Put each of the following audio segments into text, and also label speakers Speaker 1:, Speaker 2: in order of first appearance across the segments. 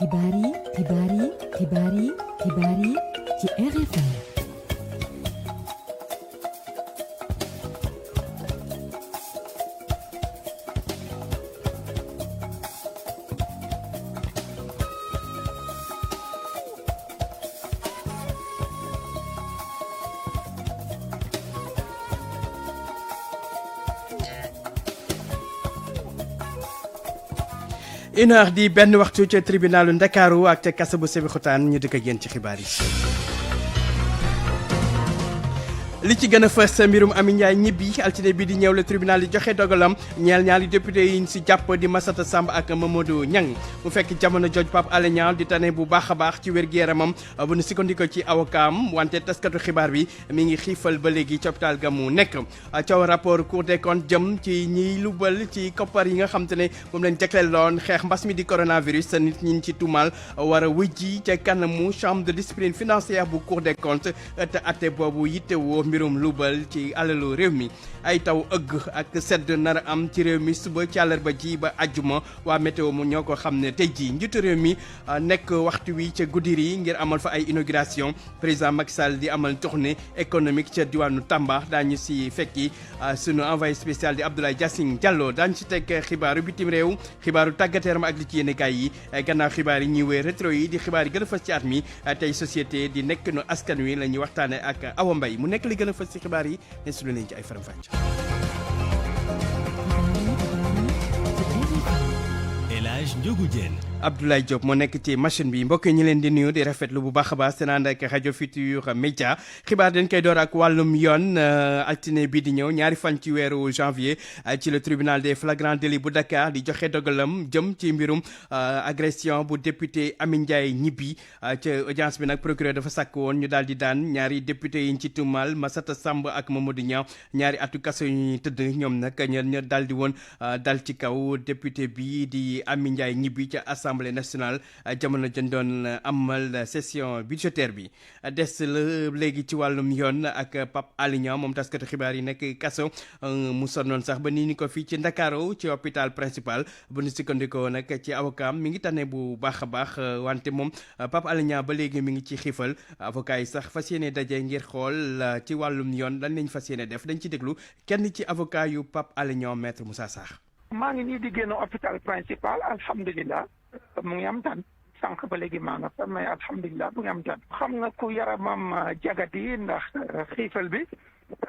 Speaker 1: xibaar yi ci RFM.
Speaker 2: une heure di benn waxtu ca tribunalu Ndakaaru ak ca kaso bu Sébikotane ñu dëkk ak yéen ci xibaar yi. li ci gën a fës mbirum Amy Ndiaye ñibbi altine bi di ñëw le tribunal di joxe dogalam ñeel ñaari député yi ñu si jàpp di Massata Samb ak Mamadou Niang mu fekk jamono jooj Pape Alé Niang di tane bu baax a baax ci wér-gu-yaramam bu nu sukkandikoo ci avocat wante taskatu xibaar bi mi ngi xiifal ba léegi ci hôpital ga mu nekk coow rapport Cour des comptes jëm ci ñiy lubal ci koppar yi nga xam te ne moom lañ jagleeloon xeex mbas mi di coronavirus nit ñi ci tuumal war a wujji ca kanamu chambre de discipline financière bu Cour des comptes te atte boobu yittewoo mbirum lubal ci alalu réew mi ay taw ëgg ak sedd nar am ci réew mi suba ci àllarba ji ba àjjuma waa météo mu ñoo ko xam ne tey jii njiitu réew mi nekk waxtu wi ca Goudiri ngir amal fa ay inauguration président Macky Sall di amal tournée économique ca diwaanu Tamba daañu si fekki sunu envoyé spécial di Abdoulaye Diassine Diallo daañu si teg xibaaru bitim réew xibaaru tàggat yaram ak li ci yéene kaay yi gannaaw xibaar yi ñuy wéy rétro yi di xibaar yi gën a fës ci at mi tey société di nekk nu askan wi la ñuy waxtaane ak Awa Mbaye mu nekk li gën a fës ci xibaar yi ne suñu leen ci ay faram-fàcc.
Speaker 1: El Hadj Ndiogou Diène.
Speaker 2: Abdoulaye Diop moo nekk ci machine bi mbokk ñi leen di nuyu di rafetlu bu baax a baax seen ànd ak rajo Futurs Médias xibaar dañ koy door ak wàllum yoon altine bii di ñëw ñaari fan ci weeru janvier ci le tribunal des flagrants délits bu Dakar di joxe dogalam jëm ci mbirum agression bu député Amy Ndiaye ñibbi ca audience bi nag procureur dafa sàkk woon ñu daal di daan ñaari député yi ñu ci tuumal Massata Samb ak Mamadou Niang ñaari atu kaso yu ñuy tëdd ñoom nag ñu daal di woon dal ci kaw député bi di Amy Ndiaye ñibbi ca Assemblée nationale jamono jën doon amal session budgétaire bi des la léegi ci wàllum yoon ak Pape Alé Niang moom taskatu xibaar yi nekk kaso mu sonnoon sax ba nii ni ko fii ci Ndakaaru ci hôpital principal bu ñu sukkandikoo nag ci avocat mi ngi tane bu baax a baax wante moom Pape Alé Niang ba léegi mi ngi ci xiifal avocat yi sax fas yéene daje ngir xool ci wàllum yoon lan lañ fas yéene def dañ ci déglu kenn ci avocat yu Pape Alé Niang maître Moussa Sarr.
Speaker 3: maa ngi nii di génn hôpital principal alhamdulilah mu ngi am tan sànq ba léegi maa nga fa mais alhamdulilah mu ngi am tan xam nga ku yaramam jagati ndax xiifal bi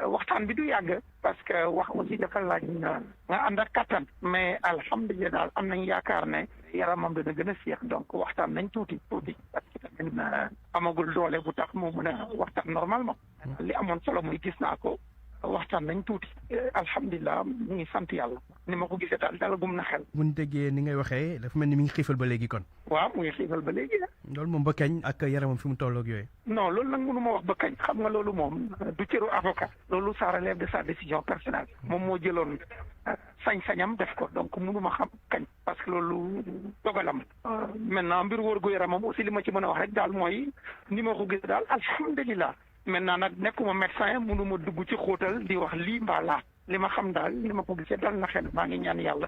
Speaker 3: waxtaan bi du yàgg parce que wax aussi dafa laaj nga ànd ak kattan mais alhamdulilah daal am nañ yaakaar ne yaramam dana gën a féex donc waxtaan nañ tuuti parce que tamit amagul doole bu tax mu mën a waxtaan normalement li amoon solo muy gis naa ko waxtaan nañ tuuti alhamdulilah mu ngi sant yàlla ni ma ko gisee daal dalagum na xel.
Speaker 2: bu ñu déggee ni ngay waxee dafa mel ni mi ngi xiifal ba léegi kon.
Speaker 3: waaw mu ngi xiifal ba léegi.
Speaker 2: loolu moom ba kañ ak yaramam fi mu tolloog yooyu.
Speaker 3: non loolu nag mënu ma wax ba kañ xam nga loolu moom du cëru avocat. loolu ça relève de sa décision personnelle. moom moo jëloon sañ-sañam def ko donc mënu ma xam kañ. parce que loolu dogalam. maintenant mbir wóor gu yaramam aussi li ma ci mën a wax rek daal mooy ni ma ko gisee daal alhamdulilah. maintenant nag nekkuma médecin mënuma dugg ci xóotal di wax lii mbaa laa li ma xam daal li ma ko gisee dal na xel maa ngi ñaan yàlla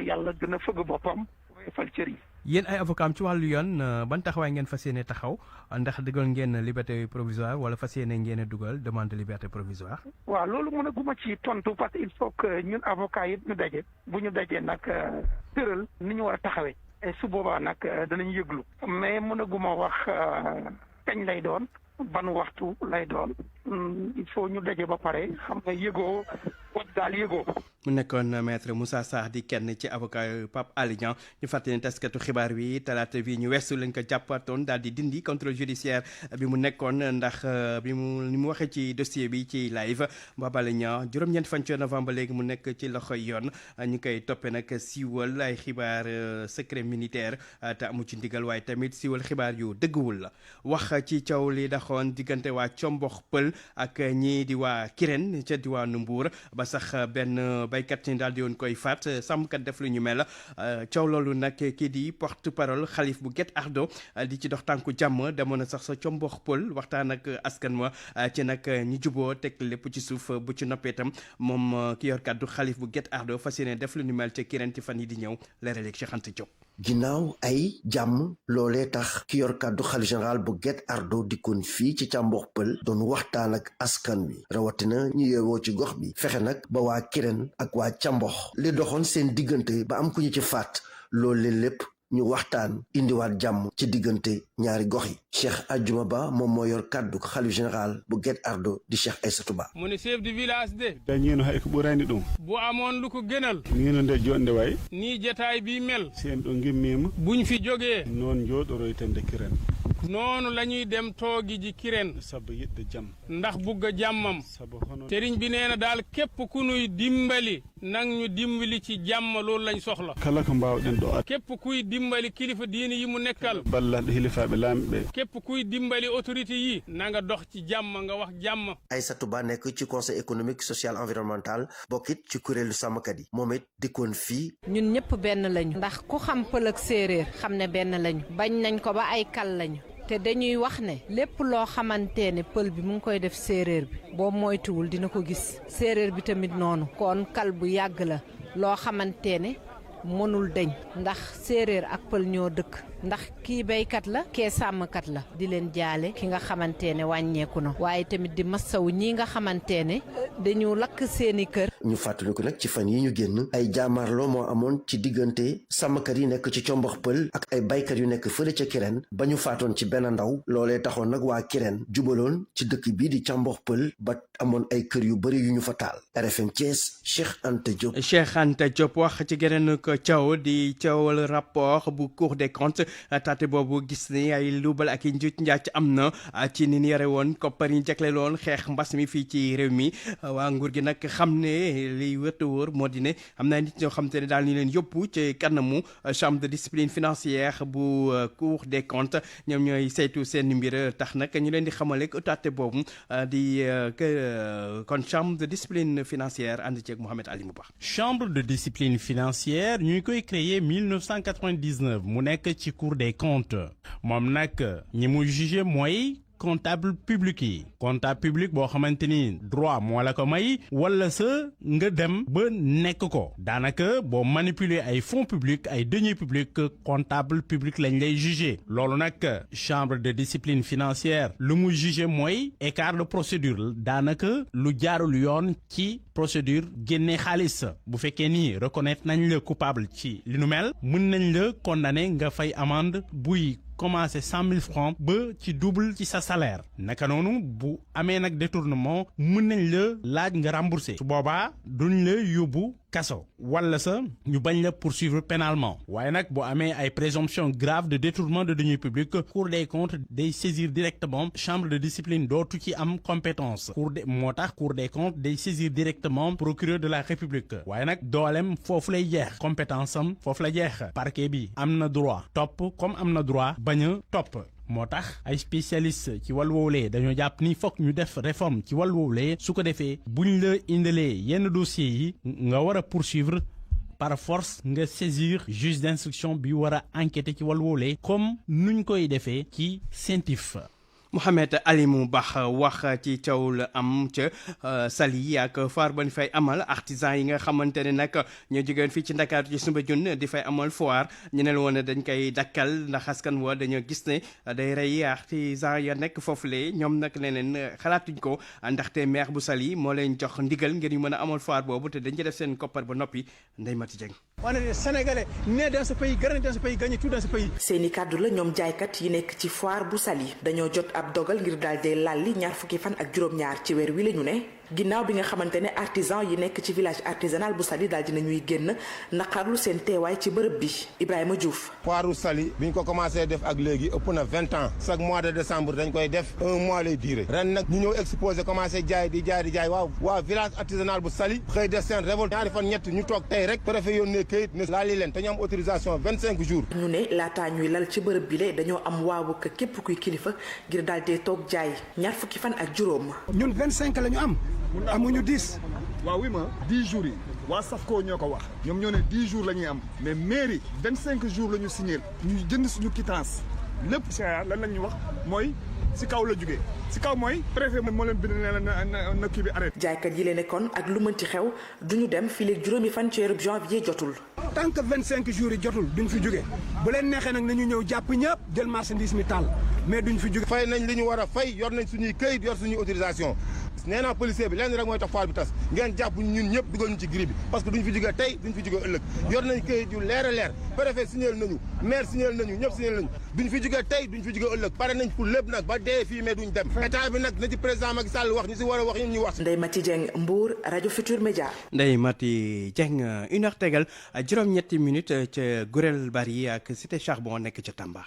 Speaker 3: yàlla gën a fëgg boppam fal cër yi.
Speaker 2: yéen ay avocat am ci wàllu yoon ban taxawaay ngeen fas yéene taxaw ndax dugal ngeen liberté provisoire wala fas yéene ngeen a dugal demande de liberté provisoire.
Speaker 3: waaw loolu mën a guma ci tontu parce que il faut que ñun avocat yëpp ñu daje bu ñu dajee nag tëral ni ñu war a taxawee su boobaa nag danañ yëglu mais mën a guma wax kañ lay doon. ban waxtu lay doon il faut ñu daje ba pare xam nga yëgoo wat daal yëgoo.
Speaker 2: mu nekkoon maître Moussa Sarr di kenn ci avocat Pape Alé Niang ñu fàttali ne taskatu xibaar wi talaata bi ñu weesu lañ ko jàppatoon daal di dindi contrôle judiciaire bi mu nekkoon ndax bi ni mu waxee ci dossier bi ci live Pape Alé Niang juróom-ñeent fan ci novembre léegi mu nekk ci loxoy yoon ñu koy toppee nag siiwal ay xibaar secret militaire te amu ci ndigal waaye tamit siiwal xibaar yu dëgguwul la wax ci coow li daxoon diggante waa Combox Pël ak ñii di waa Kirène ca diwaanu Mbuur ba sax benn baykat ñi daal di woon koy faat sàmmkat def lu ñu mel coow loolu nag kii di porte parole xalif bu Guet Ardo di ci dox tànku jàmm demoon na sax sa Combox Pël waxtaan ak askan wa ci nag ñi juboo teg lépp ci suuf bu ci noppee itam moom ki yor kàddu xalif bu Guet Ardo fas yéene def lu ñu mel ca Kirène ci fan yi di ñëw leeral ak Cheikh Anta Diop.
Speaker 4: ginnaaw ay jàmm loolee tax ki yor kàddu xalifa général bu Guet Ardo dikkoon fii ci Càmbox Pël doon waxtaan ak askan wi rawatina ñu yeewoo ci gox bi fexe nag ba waa Kirène ak waa Càmbox li doxoon seen diggante ba am ku ñu ci faat loolu lépp ñu waxtaan indiwaat jàmm ci diggante ñaari gox yi. Cheikh Adjuma Ba moom moo yor kàddu xalifa général bu Guet Ardo di Cheikh Aïssatou Ba.
Speaker 5: mu ne chef de village de.
Speaker 6: dañu hay ko ɓurani ɗum.
Speaker 5: bu amoon lu ko gënal.
Speaker 6: ni no nde jonde way.
Speaker 5: nii jataay bi mel.
Speaker 6: seen ɗo gimmima.
Speaker 5: buñ fi jógee.
Speaker 6: noon jooɗoroytende Kirène.
Speaker 5: noonu la ñuy dem toogi ji Kirène.
Speaker 6: sabu yiɗde jàmm.
Speaker 5: ndax bugg a jàmmam.
Speaker 6: sabu hono.
Speaker 5: sëriñ bi nee na daal képp ku nuy dimbali. nang ñu dimbali ci jàmm loolu lañ soxla.
Speaker 6: kala ko mbawɗen ɗo at.
Speaker 5: képp kuy dimbali kilifa diini yi mu nekkal.
Speaker 6: ballanɗe hilifaɓe laami ɓe.
Speaker 5: képp kuy dimbali autorité yi. na nga dox ci jàmm nga wax jàmm.
Speaker 4: Aïssatou Ba nekk ci conseil économique social environnemental bokkit ci kuréelu sàmmkat yi moom it dikkoon fii.
Speaker 7: ñun ñëpp benn lañu. ndax ku xam pël ak séeréer xam ne benn lañu. bañ nañ ko ba ay kal lañu. te dañuy wax ne lépp loo xamante ne pël bi mu ngi koy def séeréer bi boo moytuwul dina ko gis séeréer bi tamit noonu kon kal bu yàgg la loo xamante ne mënul deñ ndax séeréer ak pël ñoo dëkk ndax kii béykat la kee sàmmkat la di leen jaale ki nga xamante ne wàññeeku na waaye tamit di masawu ñii nga xamante ne dañu lakk seeni kër.
Speaker 4: ñu fàttaliku nag ci fan yi ñu génn ay jaamaarloo moo amoon ci diggante sàmmkat yi nekk ci Càmbox Pël ak ay baykat yu nekk fële ca Kirène ba ñu faatoon ci benn ndaw loolee taxoon nag waa Kirène jubaloon ci dëkk bii di Càmbox Pël ba amoon ay kër yu bëri yu ñu fa taal. RFM Thiès Cheikh Anta Diop.
Speaker 2: Cheikh Anta Diop wax ci geneen ko coow di coowal rapport bu Cour des comptes taate boobu gis ni ay luubal ak i njuuj njaac am na ci ni ñu yore woon koppar yi jagleeloon xeex mbas mi fii ci réew mi waa nguur gi nag xam ne liy wërta wóor moo di ne am na nit ñoo xam te ne daal ñu leen yóbbu ci kanamu chambre de discipline financière bu Cour des comptes ñoom ñooy saytu seen mbir tax nag ñu leen di xamale ko taate boobu di kon chambre de discipline financière ànd ceeg Mohamed Ali Mouba.
Speaker 8: chambre de discipline financière ñu ngi koy créé 1999 mu nekk ci Cour des comptes moom nag ñi mu jugé mooy comptable public yi comptable public boo xamante ni droit moo la ko may wala sa nga dem ba nekk ko daanaka boo manipuler ay fonds publics ay deniers publics comptable public lañ lay jugé loolu nag chambre de discipline financière lu mu jugé mooy écart de procédure daanaka lu jaarul yoon ci procédure génne xaalis bu fekkee ni reconnaître nañ la coupable ci li nu mel mën nañ la condamné nga fay amende buy commencé 100 000 francs ba ci double ci sa salaire naka noonu bu amee nag détournement mën nañ la laaj nga remboursé su boobaa duñ la yóbbu kaso wala sa ñu bañ la poursuivre pénalement waaye nag bu amee ay présomption grave de détournement de deniers publics Cour des comptes day saisir directement chambre de discipline dootu ci am compétence moo tax Cour des comptes day saisir directement procureur de la République waaye nag doolem foofu lay jeex compétence am foofu la jeex parquet bi am na droit topp comme am na droit bañ a topp moo tax ay spécialiste ci wàllu woowulee dañoo jàpp ni fokk ñu def réforme ci wàllu woowulee su ko defee buñ la indalee yenn dossiers yi nga war a poursuivre par force nga saisir juge d'instruction bi war a enquêter ci wàllu woowulee comme nuñ koy defee ci CENTIF.
Speaker 2: Mohamed Alimou Ba wax ci coow la am ca Saly ak foire ba ñu fay amal artisan yi nga xamante ne nag ñoo jógeen fii ci Ndakaaru ci Soumbédioune di fay amal foire ñu ne la woon dañ koy dakkal ndax askan wa dañoo gis ne day rey artisan ya nekk foofule ñoom nag leneen xalaatuñ ko ndaxte maire bu Saly moo leen jox ndigal ngir ñu mën a amal foire boobu te dañ ci def seen koppar ba noppi Ndeye Mati Dieng.
Speaker 9: On est des Sénégalais nés dans ce pays, grands dans ce pays, gagnés tout dans ce pays.
Speaker 10: seeni kàddu la ñoom jaaykat yi nekk ci foire bu Saly dañoo jot ab dogal ngir daal di lalli ñaar fukki fan ak juróom-ñaar ci weer wi la ñu ne ginnaaw bi nga xamante ne artisan yi nekk ci village artisanal bu Saly daal dina ñuy génn naqarlu seen teewaay ci bërëb bi Ibrahima Diouf.
Speaker 11: foire bu Saly bi ñu ko commencé def ak léegi ëpp na 20 ans chaque mois de décembre dañ koy def un mois lay duré ren nag ñu ñëw exposé commencé jaay di jaay waaw village artisanal bu Saly xëy def seen révolte ñaari fan ñett ñu toog tey rek préfet yónnee këyit ne laali leen te ñu am autorisation 25 jours.
Speaker 10: ñu ne laataa ñuy lal ci bërëb bi le dañoo am waawu ka képp kuy kilifa ngir daal di toog jaay ñaar fukki fan ak juróom.
Speaker 9: ñun 25 la ñu am amuñu 10.
Speaker 12: waaw oui ma 10 jours yi waa SAFCO ñoo ko wax ñoom ñoo ne 10 jours la ñuy am mais mairie 25 jours la ñu signé ñu jënd suñu quittance lépp CA lan la ñuy wax mooy si kaw la jugee si kaw mooy préfet moo leen bind ne na kii bi arrêté.
Speaker 10: jaaykat yi leen nekkoon ak lu mënti xew duñu dem fii léegi juróomi fan ci weeru janvier jotul.
Speaker 9: tant que 25 jours yi jotul duñ fi jóge bu leen neexee nag nañu ñëw jàpp ñëpp jël marchandise mi taal mais duñ fi jóge.
Speaker 11: fay nañ li ñu war a fay yor nañ suñuy këyit yor suñuy autorisation nee naa policier bi lenn rek mooy tax foire bi tas ngeen jàpp ñun ñëpp dugal ñu ci gris bi parce que duñ fi jóge tey duñ fi jóge ëllëg yor nañ këyit yu leer a leer préfet signal nañu maire signal nañu ñëpp signal nañu duñ fi jóge tey duñ fi jóge ëllëg pare nañ pour lépp nag ba dee fii mais duñ dem état bi nag na ci président Macky Sall wax ñu si war a wax ñun ñu wax.
Speaker 10: Ndeye Mati Dieng Mbour rajo Futur Média.
Speaker 2: Ndeye Mati Dieng 1h tegal juróom-ñetti minutes ca Gurel Bari ak Cité Charbon nekk ca Tamba.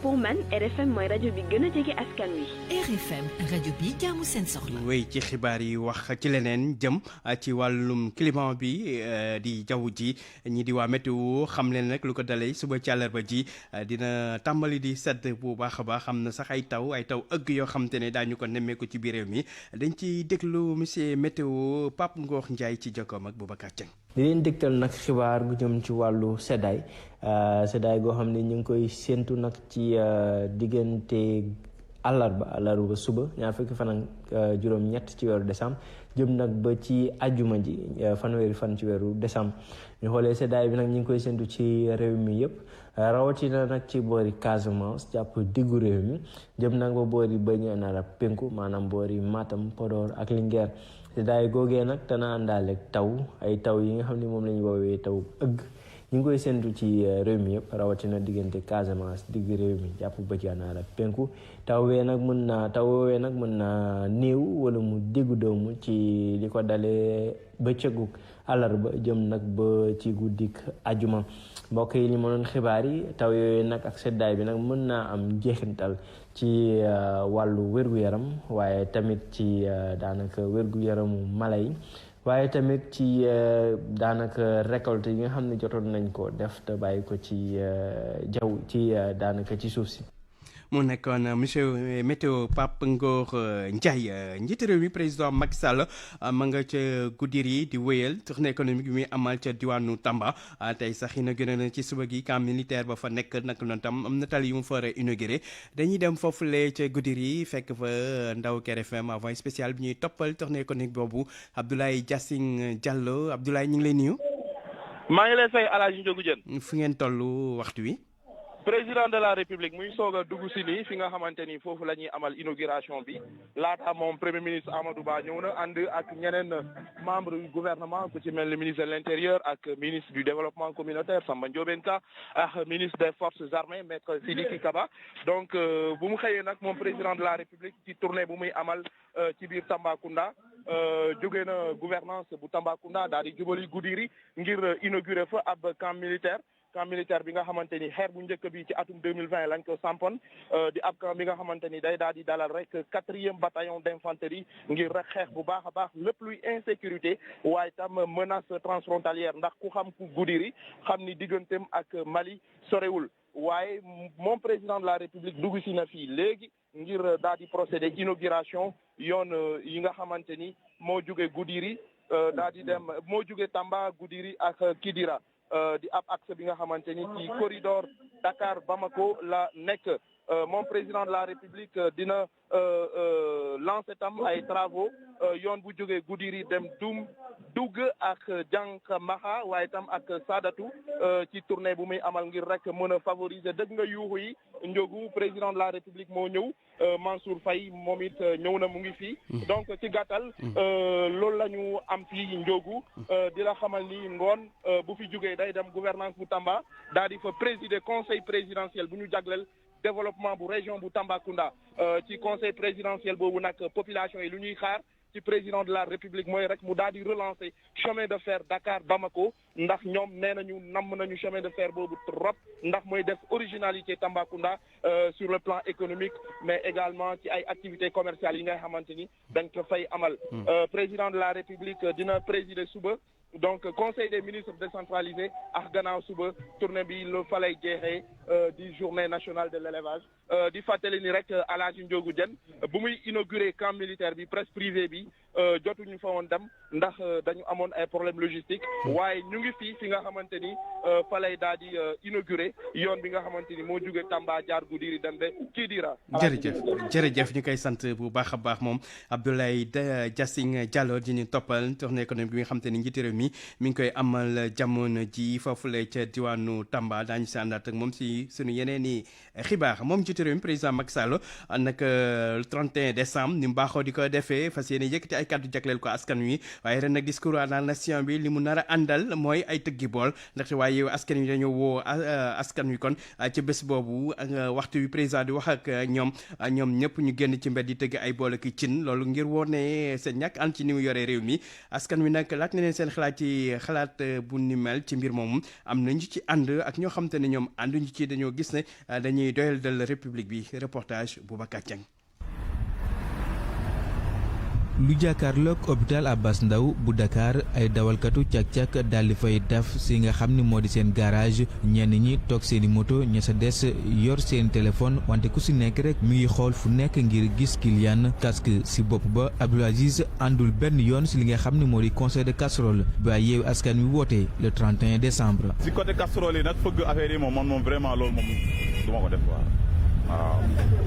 Speaker 13: pour man RFM mooy rajo bi gën a jege askan wi.
Speaker 1: RFM rajo bi jaamu seen soxla.
Speaker 2: wéy ci xibaar yi wax ci leneen jëm ci wàllum climat bi di jaww ji ñi di waa météo xam leen nag lu ko dalee suba ci àllarba ji dina tàmbali di sedd bu baax a baax xam na sax ay taw ëgg yoo xam te ne daañu ko nemmeeku ci biir réew mi dañ ci déglu monsieur météo Pape Ngor Ndiaye ci jokkoom ak Boubacar Dieng.
Speaker 14: di leen dégtal nag xibaar gu jëm ci wàllu seddaay goo xam ne ñu ngi koy séentu nag ci diggante àllarba suba ñaar fukki fan ak juróom-ñett ci weeru décembre jëm nag ba ci ajjuma ji fanweeri fan ci weeru décembre ñu xoolee seddaay bi nag ñu ngi koy séentu ci réew mi yëpp rawatina nag ci boori Casamance jàpp diggu réew mi jëm nag ba boori Bignona penku maanaam boori Matam Podor ak Linguère seddaay googee nag dana àndaale taw yi nga xam ne moom la ñu woowee taw ëgg ñu ngi koy séntu ci réew mi yëpp rawatina diggante Casamance digg réew mi jàpp bëj gànnaar ak penku taw woowee nag mën naa néew wala mu diggu doomu ci li ko dalee bëccëgu àllarba jëm nag ba ci guddik ajuma mbokk yi li ma doon xibaar yi taw yooyu nag ak seddaay bi nag mën naa am jeexintal ci wàllu wér-gu-yaram waaye tamit ci daanaka wér-gu-yaramu mala yi waaye tamit ci daanaka récolte yi nga xam ne jotoon nañ ko def te bàyyi ko ci jaww ci daanaka ci suuf si.
Speaker 2: mu nekkoon monsieur météo Pape Ngor Ndiaye njiitu réew mi président Macky Sall ma nga ca Goudiri di wéyal tournée économique bi muy amal ca diwaanu Tamba tey sax inauguré na ci suba gi camp militaire ba fa nekk nag noonu tam am na tali yu mu fa inauguré dañuy dem foofule ca Goudiri fekk fa ndaw RFM envoyé spécial bi ñuy toppal tournée économique boobu Abdoulaye Diassine Diallo Abdoulaye ñu ngi lay nuyu.
Speaker 15: maa ngi lay fay El Hadj Ndiogou Diène.
Speaker 2: fu ngeen toll waxtu wi.
Speaker 15: président de la république muy soog a dugg si nii fi nga xamante ni foofu la ñuy amal inauguration bi laata moom premier ministre Amadou Ba ñëw na ànd ak ñeneen membre du gouvernement ku ci mel ni ministre de l'intérieur ak ministre du développement communautaire Samba Ndiobène Ka ak ministre des forces armées maître Sidiki Kaba donc bu mu xëyee nag moom président de la république ci tournée bu muy amal ci biir Tambacounda jóge na gouvernance bu Tambacounda daal di jubali Goudiri ngir inaugurer fa ab camp militaire bi nga xamante ni xeer bu njëkk bi ci atum 2020 lañ ko sampoon di ab camp bi nga xamante ni day daal di dalal rek 4e bataillon d'infanterie ngir rek xeex bu baax a baax lépp luy insécurité waaye tam menace transfrontalière ndax ku xam ku Goudiri xam ni digganteem ak Mali sorewul waaye moom président de la république dugg si na fii léegi ngir daal di procéder inauguration yoon yi nga xamante ni moo jóge Goudiri daal di dem moo jóge Tamba Goudiri ak Kidira di ab axe bi nga xamante ni ci corridor Dakar Bamako la nekk moom président de la république dina lancer tam ay travaux yoon bu jógee Goudiri dem dugg ak Diankhamaha waaye tam ak Sadatou ci tournée bu muy amal ngir rek mën a favoriser dëgg nga yuuxu yi njogu président de la république moo ñëw Mansour Faye moom it ñëw na mu ngi fii donc ci gàttal loolu la ñu am fii njogu di la xamal ni ngoon bu fi jógee day dem gouvernance bu Tamba daal di fa présider conseil présidentiel bu ñu jagleel développement bu région bu Tambacounda ci conseil présidentiel boobu nag population yi lu ñuy xaar ci président de la république mooy rek mu daal di relancer chemin de fer Dakar Bamako ndax ñoom nee nañu namm nañu chemin de fer boobu trop ndax mooy def originalité Tambacounda sur le plan économique mais également ci ay activités commerciales yi nga xamante ni dañ ko fay amal président de la république dina présider suba donc conseil des ministres décentralisé ak gannaaw suba tournée bi lu fa lay jeexee di journée nationale de l'élevage di fàttali ni rek Alaaji Ndiogou Diène bu muy inauguré camp militaire bi presse privée bi jotuñu fa woon dem ndax dañu amoon ay problème logistique waaye ñu ngi fii fi nga xamante ni fa lay daal di inauguré yoon bi nga xamante ni moo jóge Tamba jaar Goudiri dem de Kidira.
Speaker 2: jërëjëf ñu koy sant bu baax a baax moom Abdoulaye Diassine Diallo di ñu toppal tournée économique bi nga xamante ni njiitu réew mi ngi koy amal jamono ji foofule ca diwaanu Tamba daañu si àndaat ak moom si sunu yeneen i xibaar moom njiitu réew mi président Macky Sall nag le 31 décembre ni mu baaxoo di ko defee fas yéene yëkkati ay kàddu jagleel ko askan wi waaye ren nag discours à la nation bi li mu nar a àndal mooy ay tëggi bool ndaxte waaye askan wi dañoo woo askan wi kon ci bés boobu waxtu wi président di wax ak ñoom ñëpp ñu génn ci mbedd di tëgg ay bool ak cin loolu ngir wone seen ñàkk ànd ci ni mu yoree réew mi askan wi nag laaj na leen seen xalaat ci xalaat bu ni mel ci mbir moomu am nañu ci ànd ak ñoo xam te ne ñoom ànduñu ci dañoo gis ne dañuy doyal dal république bi reportage Boubacar Dieng.
Speaker 16: lu jàkkaarloog hôpital Abass Ndao bu Dakar ay dawalkatu càq-càq daal di fay daf si nga xam ni moo di seen garage ñenn ñi toog seeni moto ña sa des yor seen téléphone wante ku si nekk rek mi ngi xool fu nekk ngir gis client casque si bopp ba Abdoul Aziz àndul benn yoon si li nga xam ni moo di concert de casserole ba Yewwi Askan Wi woote le 31 décembre.
Speaker 6: si côté casserole yi nag fëgg affaire yi moom vraiment loolu moom du ma ko def waaw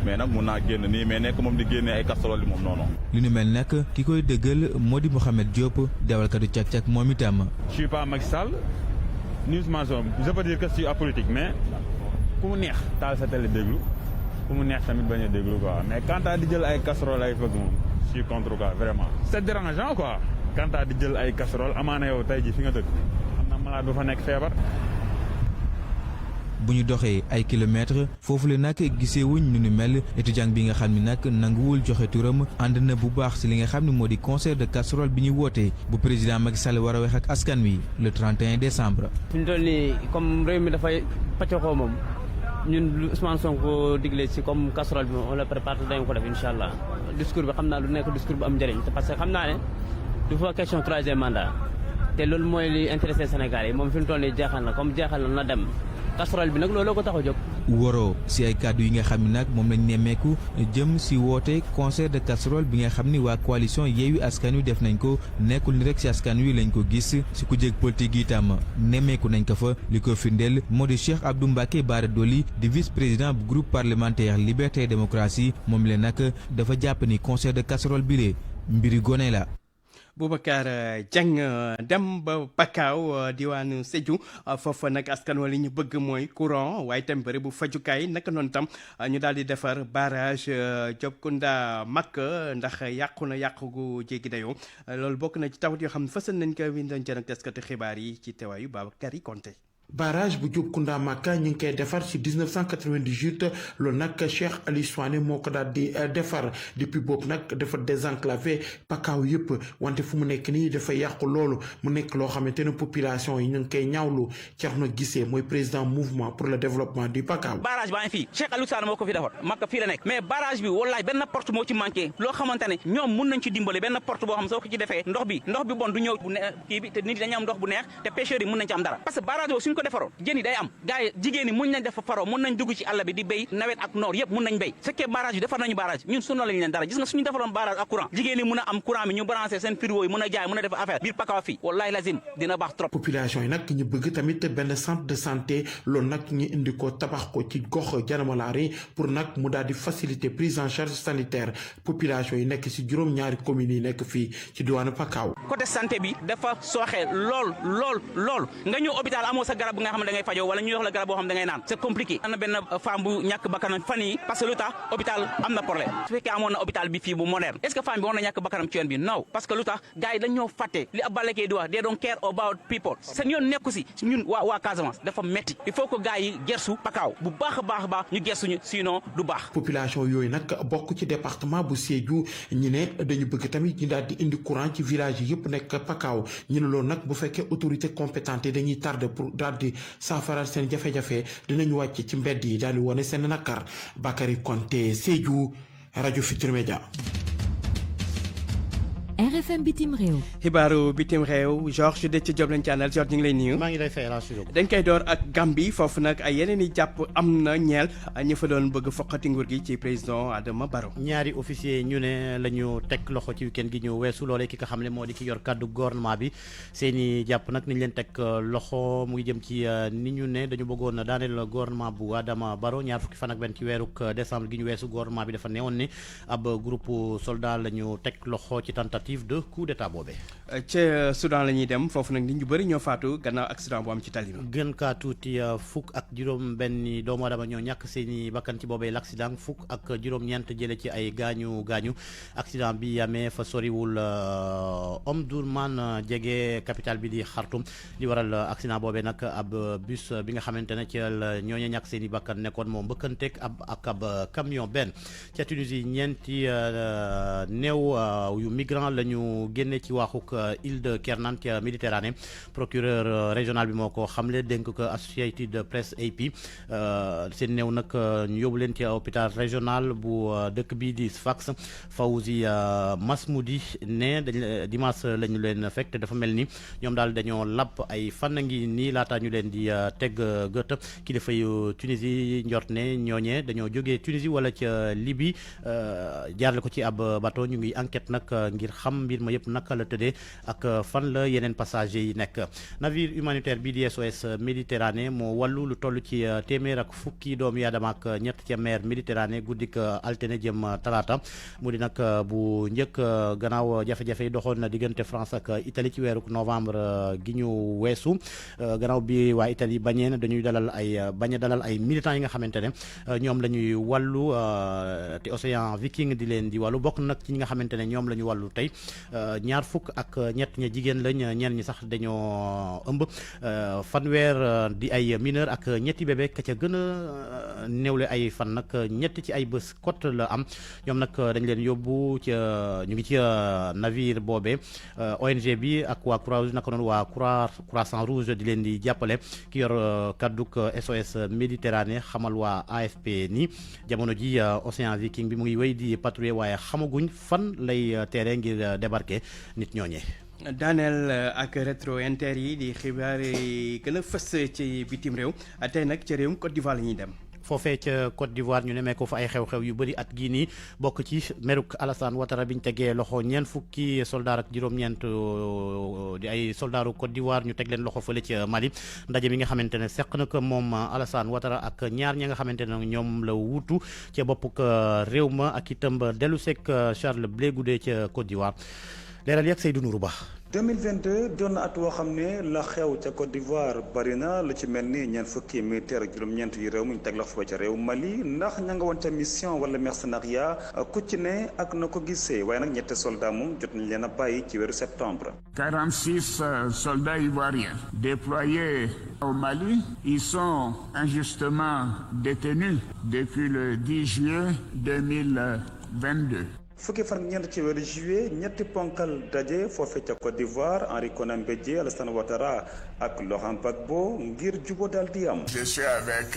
Speaker 6: mais nag mun naa génn nii mais nekk moom di génne ay casserole yi moom non.
Speaker 16: li nu mel nag ki koy dëggal moo di Mouhamed Diop dawalkatu càq-càq moom itam.
Speaker 17: je suis pas Macky Sall ni Ousmane Sonko je peux dire que je suis apolitique mais ku mu neex taal sa télé déglu ku mu neex tamit bañ a déglu quoi mais quant à di jël ay casserole ay fëgg moom je suis contre quoi vraiment. c'est dérangeant quoi quant à di jël ay casserole amaana yow tey ji fi nga dëkk am na malade bu fa nekk feebar.
Speaker 16: bu ñu doxee ay kilomètres foofu la nag gisee wuñ nu ni mel étudiant bi nga xam ni nag nanguwul joxe turam ànd na bu baax si li nga xam ne moo di concert de casserole bi ñu wootee bu président Macky Sall war a wax ak askan wi le 31 décembre.
Speaker 18: fi ñu toll nii comme réew mi dafay pàcceekoo moom ñun lu Ousmane Sonko digle si comme casserole bi moom on le prépare dañu ko def incha allah discours bi xam naa lu nekk discours bu am njëriñ parce que xam naa ne du fa question troisième mandat te loolu mooy li intéressé Sénégal yi moom fi ñu toll nii jeexal na comme jeexal na dem. casserole bi nag looloo ko tax a jóg.
Speaker 16: waroo si ay kàddu yi nga xam ni nag moom lañ nemmeeku jëm si woote concert de casserole bi nga xam ni waa coalition Yewwi Askan Wi def nañ ko nekkul ni rek si askan wi lañ ko gis si ku jég politique itam nemmeeku nañ ko fa li ko firndeel moo di Cheikh Abdou Mbacké Bara Dolly di vice président bu groupe parlementaire Liberté et Démocratie moom la nag dafa jàpp ni concert de casserole bi lee mbiri gone la.
Speaker 2: Boubacar Dieng dem ba Pakaaw diwaanu Sédhiou foofa nag askan wa li ñu bëgg mooy courant waaye tam bëri bu fajukaay naka noonu tam ñu daal di defar barrage Diopkounda Makka ndax yàqu na yàqu gu jéggi dayoo loolu bokk na ci tawat yoo xam ne fësal nañ ko wi doon jën ak taskatu xibaar yi ci teewaayu Babacar Konté.
Speaker 19: barrage bu Diopkounda Makka ñu ngi koy defar ci 1998 loolu nag Cheikh Ali Souane moo ko daal di defar depuis boobu nag dafa désenclavé Pakaaw yëpp wante fu mu nekk nii dafa yàqu loolu mu nekk loo xamante ne population yi ñu ngi koy ñaawlu Thierno Guissé mooy président mouvement pour le développement du Pakaaw.
Speaker 20: barrage baa ngi fii Cheikh Ali Souane moo ko fi defar Makka fii la nekk mais barrage bi wallaay benn porte moo ci manqué loo xamante ne ñoom mun nañ ci dimbale benn porte boo xam soo ko ci defee ndox bi bon du ñëw bu neex kii bi te nit dañu am ndox bu neex te pêcheurs yi mun nañ ci am dara parce que barrage boobu suñ ko defaroon jën yi day am gars yi jigéen ñi mun nañ def faro mun nañ dugg ci àll bi di béy nawet ak noor yëpp mun nañ béy fekkee barrage bi defar nañu barrage ñun sunna lañu leen dara gis nga suñu defaroon barrage ak courant jigéen ñi mun a am courant bi ñu branché seen frigo yi mun a jaay mun a def affaire biir Pakaaw fii wallahi lazim dina baax trop.
Speaker 19: population yi nag ñu bëgg tamit benn centre de santé loolu nag ñu indi ko tabax ko ci gox Janamalaari pour nag mu daal di faciliter prise en charge sanitaire population yi nekk ci juróom-ñaari communes yi nekk fii ci diwaanu Pakaaw.
Speaker 20: côté santé bi dafa sooxee lool nga ñëw hôpital amoo sa garab nga xam ne da ngay fajoo wala ñu jox la garab boo xam da ngay naan c'est compliqué. am na benn femme bu ñàkk bakkanam fan yi parce que lu tax hôpital am na problème su fekkee amoon na hôpital bi fii bu moderne est-ce que femme bi war na ñàkk bakkanam ci yoon bi non parce que lu tax gars yi dañ ñoo fàtte li ab balekee di wax they don't care about people seen yoon nekku si ñun waa Casamance dafa metti il faut que gars yi gersu Pakaaw bu baax a baax ñu gersuñu sinon du baax.
Speaker 19: population yooyu nag bokk ci département bu Sédhiou ñu ne dañu bëgg tamit ñu daal di indi courant ci village yi yëpp nekk Pakaaw ñu ne loolu nag bu fekkee autorité compétente dañuy tardé pour daal di saafara seen jafe-jafe dinañu wàcc ci mbedd yi daal di wone seen nakar. Bakary Konté Sédhiou rajo Futurs Médias.
Speaker 1: RFM bitim réew.
Speaker 2: xibaaru bitim réew Georges Dethié Diop lañ ci àndal Georges ñu ngi lay nuyu.
Speaker 21: maa ngi lay fay rajo.
Speaker 2: dañ koy door ak Gambie foofu nag ay yeneen i jàpp am na ñeel ñu fa doon bëgg foqati nguur gi ci président Adama Barrow.
Speaker 21: ñaari officier ñu ne la ñu teg loxo ci week-end gi ñu weesu loolee ki nga xam ne moo di ki yor kàddu gouvernement bi seen i jàpp nag ni ñu leen teg loxo mu ngi jëm ci ni ñu ne dañu bëggoon daaneel gouvernement bu Adama Barrow ñaar fukki fan ak benn ci weeruk décembre gi ñu weesu gouvernement bi dafa newoon ni ab groupe soldat la ñu teg loxo ci tentative de coup d'état boobee.
Speaker 2: ca Soudan la ñuy dem foofu nag nit ñu bëri ñoo faatu gannaaw accident bu am ci tali bi.
Speaker 21: gën kaa tuuti fukk ak juróom benn doomu aadama ñoo ñàkk seeni bakkan ci boobee l'accident fukk ak juróom-ñeent jële ci ay gaañu accident bi amee fa soriwul Omdurman jege capitale bi di Khartoum li waral accident boobee nag ab bus bi nga xamante ne ci ñooñu ñàkk seeni bakkan nekkoon moom mbëkkanteeg ab camion benn ca Tunisie ñeenti néew yu migrant la ñu génne ci waaxuk île de Kernan ca Méditerranée procureur régional bi moo ko xamle dénk ko Associated Press AP seen néew nag ñu yóbbu leen ci hôpital régional bu dëkk bi di Sfax Fawzi Masmoudi ne dañ dimanche la ñu leen fekk te dafa mel ni ñoom daal dañoo lapp ay fan ngi nii laata ñu leen di teg gët kilifa yu Tunisie njort ne ñooñee dañoo jógee Tunisie wala ca Libye jaarale ko ci ab bateau ñu ngi enquête nag ngir xam mbir ma yëpp naka la tëddee ak fan la yeneen passagers yi nekk. navire humanitaire bi di SOS Méditerranée moo wàllu lu toll ci téeméer ak fukki doomu aadama ak ñett ca mer Méditerranée guddik altine jëm talaata mu di nag bu njëkk gannaaw jafe-jafe yi doxoon na diggante France ak Italie ci weeru novembre gi ñu weesu gannaaw bi waa Italie bañee na dañuy dalal ay militants yi nga xamante ne ñoom la ñuy wàllu te Océan Viking di leen di wàllu bokk nag ci ñi nga xamante ne ñoom la ñu wàllu tey ñaar fukk ak ñett ña jigéen lañ ñenn ñi sax dañoo ëmb fanweer di ay mineur ak ñetti bébé ka ca gën a néewle ay fan nag ñett ci ay bés kot la am ñoom nag dañ leen yóbbu ca ñu ngi ci navire boobee ONG bi ak waa Croix-Rouge naka noonu waa Croissant Rouge di leen di jàppale ki yor kadduk SOS Méditerranée xamal waa AFP ni jamono ji Océan Viking bi mu ngi wéy di patrouiller waaye xamaguñ fan lay teere ngir débarquer nit ñooñee.
Speaker 2: daaneel ak rétro inter yi di xibaar yi gën a fës ci bitim réew tey nag ci réewum Côte d'Ivoire la ñuy dem.
Speaker 21: foofee ca Côte d'Ivoire ñu nemee ko fa ay xew-xew yu bëri at gii nii bokk ci meruk Alassane Ouattara biñ tegee loxo ñeent fukki soldaar ak juróom-ñeent di ay soldaaru Côte d'Ivoire ñu teg leen loxo fële ca Mali ndaje mi nga xamante ne seq na ko moom Alassane Ouattara ak ñaar ñi nga xamante ne ñoom la wuutu ca boppuk réew ma ak itam dellu seek Charles Blé Goudé ca Côte d'Ivoire leeral yàgg Seydou Nourou Ba.
Speaker 22: 2022 doon na at woo xam ne la xew ca Côte d'Ivoire bari na lu ci mel ni ñeent fukki militaire ak juróom-ñeent yi réew mi ñu teg loxo fa ca réew Mali ndax ña nga woon ca mission wala mercenariat ku ci ne ak na ko gisee waaye nag ñetti soldats moom jot nañ leen a bàyyi ci weeru septembre.
Speaker 23: 46 soldats ivoiriens déployés au Mali, ils sont injustement détenus depuis le 10 juillet 2022.
Speaker 22: fukki fan ak ñeent ci weeru juillet ñetti ponkal daje foofee ca Côte d'Ivoire Henri Konan Bédié Alassane Ouattara ak Laurent Gbagbo ngir jubóo daal di am.
Speaker 23: Je suis avec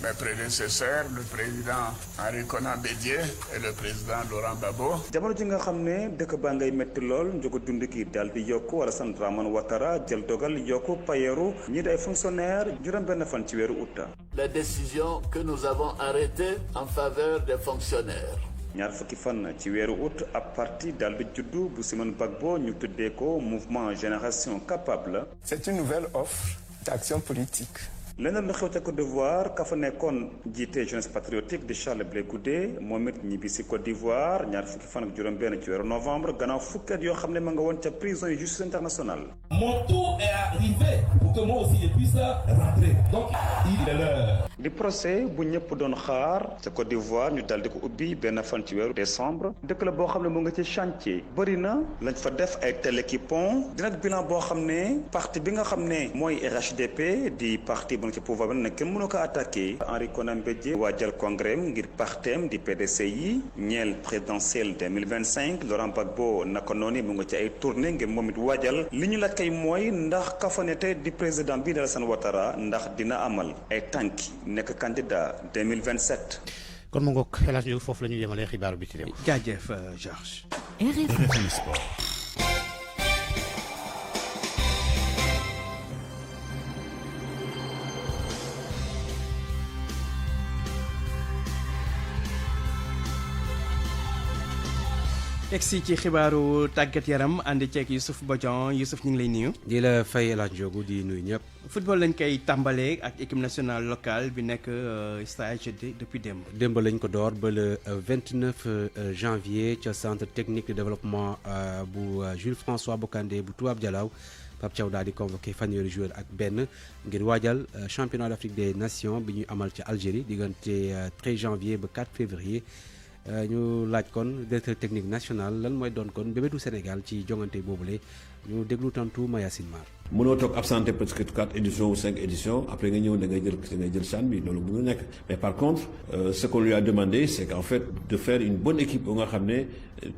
Speaker 23: mes prédécesseurs le président Henri Konan Bédié et le président Laurent Gbagbo.
Speaker 22: jamono ji nga xam ne dëkk baa ngay métti lool njogu dund gi daal di yokku Alassane Dramane Ouattara jël dogal yokku payeeru ñi di ay fonctionnaires juróom-benn fan ci weeru août.
Speaker 24: La décision que nous avons arrêtée en faveur des fonctionnaires.
Speaker 22: ñaar fukki fan ci weeru août ab parti daal di juddu bu Simone Gbagbo ñu tuddee ko mouvement génération capable.
Speaker 24: C'est une nouvelle offre d'action politique.
Speaker 22: leneen lu xew ca Côte d'Ivoire ka fa nekkoon jiite jeunesse patriotique de Charles Blé Goudé moom it ñibbi si Côte d'Ivoire ñaar fukki fan ak juróom-benn ci weeru novembre gannaaw fukki at yoo xam ne ma nga woon ca prison yu justice internationale.
Speaker 25: Mon tour est arrivé pour que moi aussi je puisse rentrer. Donc il est l'heure.
Speaker 22: di procès bu ñëpp doon xaar ca Côte d'Ivoire ñu daldi ko ubbi benn fan ci weeru décembre dëkk la boo xam ne mu nga ci chantier bëri na lañ fa def ay télékipon dina bilan boo xam ne parti bi nga xam ne mooy RHDP di parti bu nga ci pouvoir bi nag kenn mënu ko attaqué Henri Konan Bédié waajal congrès ngir partem di PDC yi ñeel présidentielle 2025 Laurent Gbagbo naka noonu mu nga ci ay tournée ngir moom it waajal li ñu laaj kay mooy ndax kafanete di président bi Alassane Ouattara ndax dina amal ay tànki nekk candidat 2027.
Speaker 21: kon mu ngoog El Hadj Diouf foofu la ñuy yemalee xibaaru bi ci réew.
Speaker 2: jaajëf Georges.
Speaker 1: RFM Sport.
Speaker 2: egsi ci xibaaru tàggat yaram ànd ceeg Youssouf Bodian Youssouf ñu ngi lay nuyu.
Speaker 3: di la fay El Hadj Ndiogou di nuyu ñëpp.
Speaker 2: football lañ koy tàmbalee ak équipe nationale locale bi nekk stage depuis démb.
Speaker 3: démb lañ ko door ba le 29 janvier ca centre technique de développement bu Jules François Bocandé bu Toubab Dialaw Pape Thiaw daal di convoqué fanweeri joueur ak benn ngir waajal championnat d'Afrique des nations bi ñuy amal ca Algérie diggante 13 janvier ba 4 février. ñu laaj kon directeur technique national lan mooy doon kon bébétu Sénégal ci jongante boobule ñu déglu tantu Mayacine Mar.
Speaker 4: mënoo toog absenté parce que 4 éditions ou 5 éditions après nga ñëw da ngay jël CHAN bi loolu bu nga nekk mais par contre ce qu'on lui a demandé c'est qu'en fait de faire une bonne équipe bu nga xam ne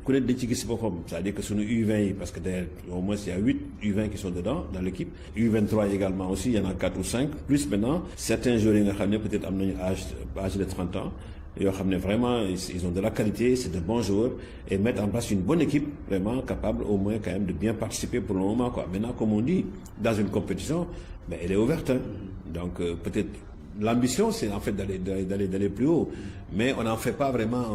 Speaker 4: ku ne dañ ci gis boppam c'est-à-dire que suñu U20 yi parce que d'ailleurs au moins il y a 8 U20 qui sont dedans dans l'équipe U23 également aussi il y en a 4 ou 5 plus maintenant certains joueurs yi nga xam ne peut-être am nañu âge de 30 ans yoo xam ne vraiment ils ont de la qualité c'est de bons joueurs et mettre en place une bonne équipe vraiment capable au moins quand même de bien participer pour le moment quoi. Maintenant comme on dit dans une compétition ben elle est ouverte hein. Donc peut-être l'ambition c'est en fait d'aller plus haut mais on n'en fait pas vraiment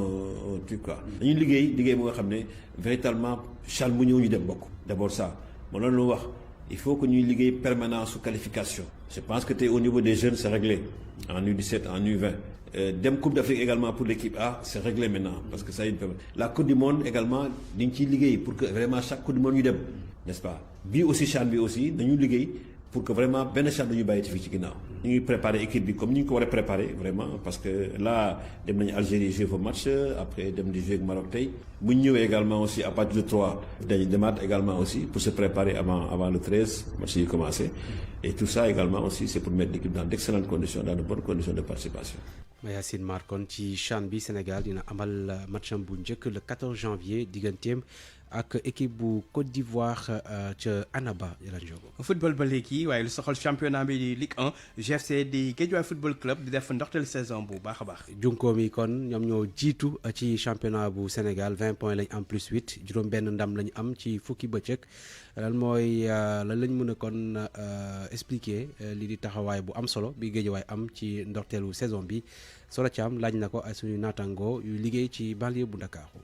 Speaker 4: un truc quoi. dañuy liggéey bu nga xam ne véritablement CHAN bu ñëw ñu dem bokk d'abord ça moo loolu wax il faut que ñuy liggéey permanence su qualification. Je pense que au niveau des jeunes c'est réglé en U17 en U20. Dem Coupe d'Afrique également pour l'équipe A c'est réglé maintenant parce que ça y est la Coupe du Monde également dañ ciy liggéey pour que vraiment chaque Coupe du Monde ñu dem n'est-ce pas bii aussi CHAN bi aussi dañu liggéey pour que vraiment benn CHAN dañu bàyyi ci fii ci ginnaaw ñu ngi préparer équipe bi comme ni ñu ko war a préparer vraiment parce que là dem nañu Algérie jouer fa match après dem di jouer ak Maroc tey bu ñu ñëwee également aussi à partir de 3 dañu demaat également aussi pour se préparer avant le 13 match yi commencé et tout ça également aussi c'est pour mettre l'équipe dans d'excellentes conditions dans de bonnes conditions de participation.
Speaker 3: Mayacine Mar kon ci CHAN bi Sénégal dina amal matcham bu njëkk le 14 janvier digganteem ak équipe bu Côte d'Ivoire ca Annaba la Ndiogo.
Speaker 2: football ba léegi waaye lu soxal championnat bi di Ligue 1 GFC di Guédiawaye football club di def ndoxteel saison bu baax a baax.
Speaker 3: Junkoom yi kon ñoom ñoo jiitu ci championnat bu Sénégal 20 points lañ am plus 8 juróom benn ndam lañ am ci fukki bëccëg lan mooy lan lañ mën a kon expliquer li di taxawaay bu am solo bi Guédiawaye am ci ndorteelu saison bi Solo Thiam laaj na ko ay suñu naataangoo yu liggéey ci banlieue bu Ndakaaru.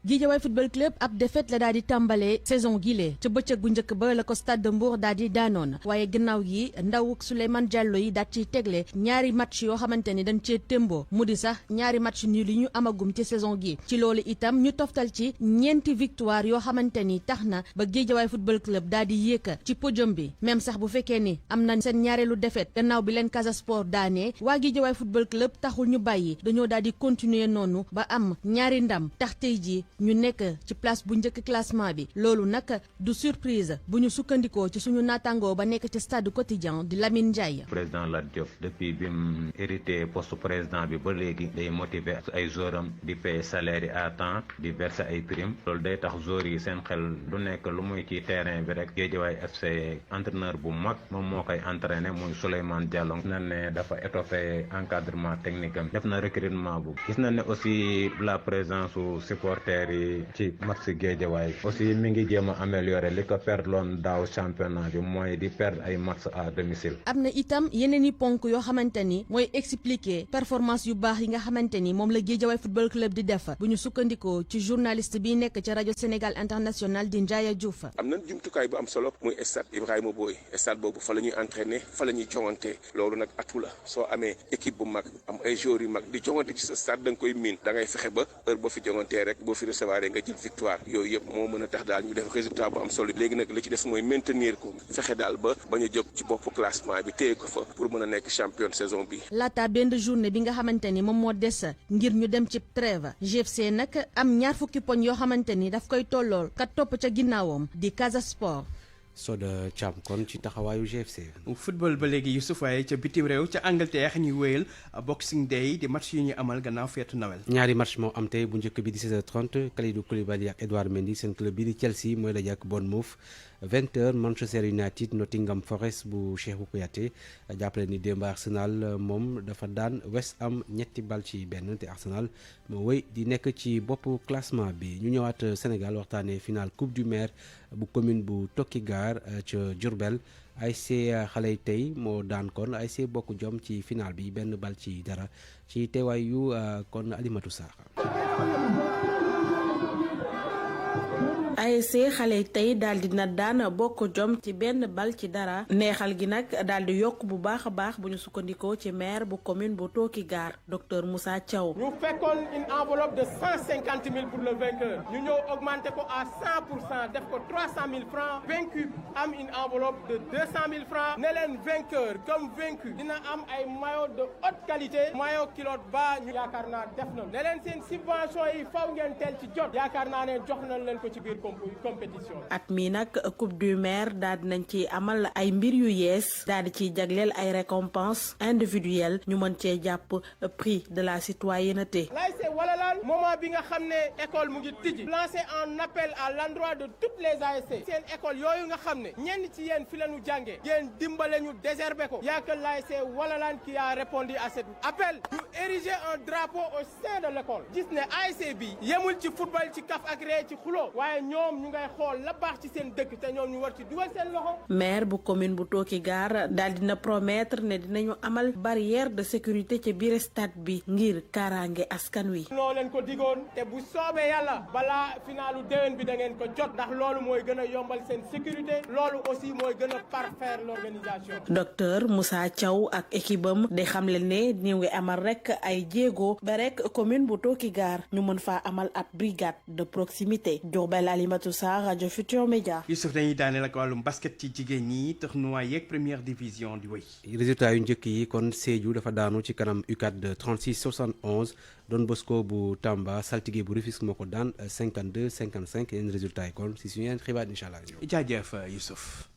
Speaker 5: Guédiawaye football club ab défaite la daal di tàmbalee saison gile ca bëccëg bu njëkk ba la ko Stade de Mbour daal di daanoon waaye gannaaw yi ndaw Souleymane Diallo yi daal ciy tegle ñaari match yoo xamante ni dañ cee témboo mu di sax ñaari match nii li ñu amagum ci saison gi ci loolu itam ñu toftal ci ñeenti victoire yoo xamante ni tax na ba Guédiawaye football club daal di yéeka ci podium bi même sax bu fekkee ni am na seen ñaareelu défaite gannaaw bi leen Casa Sport daanee waa Guédiawaye football club taxul ñu bàyyi dañoo daal di continuer noonu ba am ñaari ndam tax tey ji ñu nekk ci place bu njëkk classement bi loolu nag du surprise bu ñu sukkandikoo ci suñu naataangoo ba nekk ci stade quotidien di Lamine Ndiaye.
Speaker 7: président Lat Diop depuis bi mu hérité poste président bi ba léegi day motiver ay joueurs am di payer salaire yi à temps di verser ay primes loolu day tax joueurs yi seen xel du nekk lu muy ci terrain bi rek Guédiawaye FC entraîneur bu mag moom moo koy entraîner muy Souleymane Diallo gis na ne dafa étoffé encadrement technique am def na recrutement bu gis na ne aussi la présence su supporters yi ci match Guédiawaye aussi mi ngi jéem a améliorer li ko perdloon daaw championnat bi mooy di perdre ay match à domicile.
Speaker 5: am na itam yeneen i ponk yoo xamante ni mooy expliquer performance yu baax yi nga xamante ni moom la Guédiawaye football club di def bu ñu sukkandikoo ci journaliste bi nekk ci rajo Sénégal international di Ndiaye Diouf.
Speaker 8: am na jumtukaay bu am solo muy stade Ibrahima Boye stade boobu fa la ñuy entraîner fa la ñuy joŋante loolu nag atu la soo amee équipe bu mag am ay joueurs yu mag di joŋante ci sa stade da nga koy miin da ngay fexe ba heure boo fi joŋantee rek boo fi recevoir nga jël victoire yooyu yëpp moo mën a tax daal ñu def résultat bu am solo léegi nag li ci des mooy maintenir ko fexe daal ba bañ a jóg ci bopp classement bi téye ko fa pour mën a nekk champion saison bi.
Speaker 5: laata benn journée bi nga xamante ni moom moo des ngir ñu dem ci trêve GFC nag am ñaar fukki poñ yoo xamante ni daf koy tollool kat topp ca ginnaawam di Casa Sport.
Speaker 3: Soda Thiam kon ci taxawaayu GFC.
Speaker 2: football ba léegi Youssouf waaye ca bitim réew ca Angleterre ñuy wéyal Boxing Day di match yu ñuy amal gannaaw feetu Noël.
Speaker 3: ñaari match moo am tey bu njëkk bi di 16h30 Kalidou Koulibaly ak Edouard Mendy seen club bi di Chelsea mooy la jàkk Bournemouth 20h Manchester United Nottingham Forest bu Cheikhou Kouyaté jàppale ni démb Arsenal moom dafa daan West Ham ñetti bal ci benn te Arsenal moo wéy di nekk ci bopp classement bi ñu ñëwaat Sénégal waxtaanee final Coupe du Maire bu commune bu Tokkigaar ca Diourbel ASC xale yi tey moo daan kon ASC Bokk Jom ci final bi benn bal ci dara ci teewaayu kon Alimatou Sakho.
Speaker 9: ASC xale tey daal di na daan bokk jom ci benn bal ci dara neexal gi nag daal di yokk bu baax a baax bu ñu sukkandikoo ci maire bu commune bu Tooki-Gaar docteur Moussa Thiaw.
Speaker 10: ñu fekkoon une enveloppe de 150 000 pour le vainqueur ñu ñëw augmenté ko à 100% def ko 300 000 francs vaincu am une enveloppe de 200 000 francs ne leen vainqueur comme vaincu dina am ay maillot de haute qualité maillot culotte bas ñu yaakaar naa def na ne leen seen subvention yi faw ngeen teel ci jot yaakaar naa ne jox nañ leen ko ci biir compétition.
Speaker 9: at mi nag coupe du maire daal dinañ ci amal ay mbir yu yees daal di ciy jagleel ay récompenses individuelles ñu mën cee jàpp prix de la citoyenneté.
Speaker 10: l'ASC Walalal moment bi nga xam ne école mu ngi tijji lancé un appel à l'endroit de toutes les ASC seen école yooyu nga xam ne ñenn ci yéen fi la ñu jàngee ngeen dimbale ñu désherber ko y a que l'ASC Walalal qui a répondu à cet appel ñu ériger un drapeau au sein de l'école gis ne ASC bi yemul ci football ci kaf ak ree ci xuloo waaye ñoom ñu ngay xool la baax ci seen dëkk te ñoom ñu war ci dugal seen loxo.
Speaker 9: maire bu commune bu Tooki-Gaar daal dina promettre ne dinañu amal barrière de sécurité ci biir stade bi ngir kaaraange askan wi.
Speaker 10: noo leen ko digoon te bu soobee yàlla balaa finalu déwén bi da ngeen ko jot ndax loolu mooy gën a yombal seen sécurité loolu aussi mooy gën a parfaire l'organisation.
Speaker 9: docteur Moussa Thiaw ak équipe am di xamle ne ñu ngi amal rek ay jéego ba rek commune bu Tooki-Gaar ñu mën faa amal ab brigade de proximité. Diourbel Alimatou Sarr rajo Futur Média.
Speaker 2: Youssouf dañuy daaneel ak wàllum basket ci jigéen ñi tournoi yeeg première division di wéy.
Speaker 3: résultat yu njëkk yi kon Sédhiou dafa daanu ci kanam UCAD de 36-71 Don Bosco bu Tamba Saltigué bu Rufisque moo ko daan 52-55 yeneen résultat yi kon si suñu yeneen xibaar incha allah.
Speaker 2: jaajëf Youssouf.